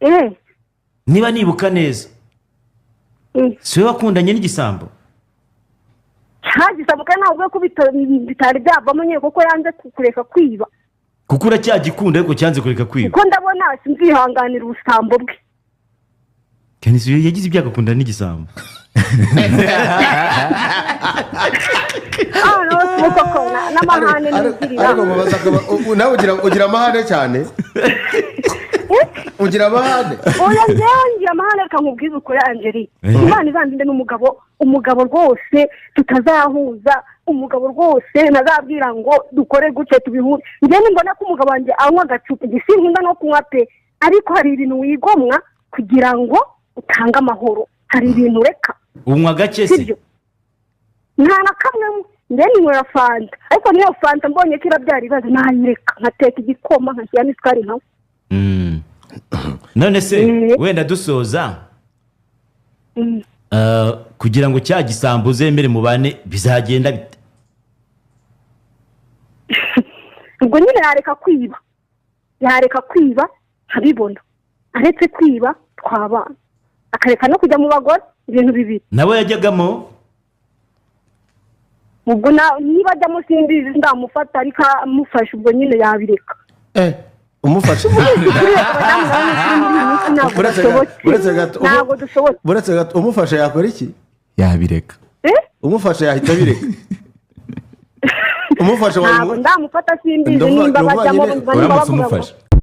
Eh. Niba nibuka neza, si we wakundanye n'igisambo? Cyagisambuka ntabwo ko bitari byavamo nyine, kuko yanze kureka kwiba. Kuko uracyagikunda ariko cyanze kureka kwiba. Kuko ndabona sinzihanganira ubusambo bwe. Kenisi yagize ibyago akundana n'igisambo. Ah, no, si koko n'amahane nigirira. Ariko mubaza nawe ugira amahane cyane, ugira amahane? Oya, njyewe ngira amahane. Reka nkubwize ukuri, Angeli, Imana izandinde n'umugabo, umugabo rwose tutazahuza, umugabo rwose ntazabwira ngo dukore gutya tubihuze. Njyewe nimbona ko umugabo wanjye anywa agacupa, njye sinkunda no kunywa pe, ariko hari ibintu wigomwa kugira ngo utange amahoro, hari ibintu ureka. Unywa gake se? Sibyo, nta na kamwe. Njye ninywera fanta, ariko niyo fanta mbonye ko irabyara ibibazo nayireka, nkateka igikoma nkashyiramo isukari nkawe. None se, wenda dusoza, kugira ngo cya gisambo uzemere mubane bizagenda bite? Ubwo nyine yareka kwiba, yareka kwiba nkabibona. Aretse kwiba twabana, akareka no kujya mu bagore, ibintu bibiri. Nawe yajyagamo? Ubwo niba ajyamo simbizi, ndamufata, ariko amufashe ubwo nyine yabireka. Umufashe? Abadamu nabo ni ukuri muri iyi minsi ntabwo dushobotse. Uretse gato, Ntabwo dushobotse. Uretse gato, umufashe yakora iki? Yabireka. Eh? Umufashe yahita abireka, umufashe? Ntabwo ndamufata, simbizi Ndavuga nimba ndavuga bajyamo nyine niba uramutse bavuga ngo umufashe.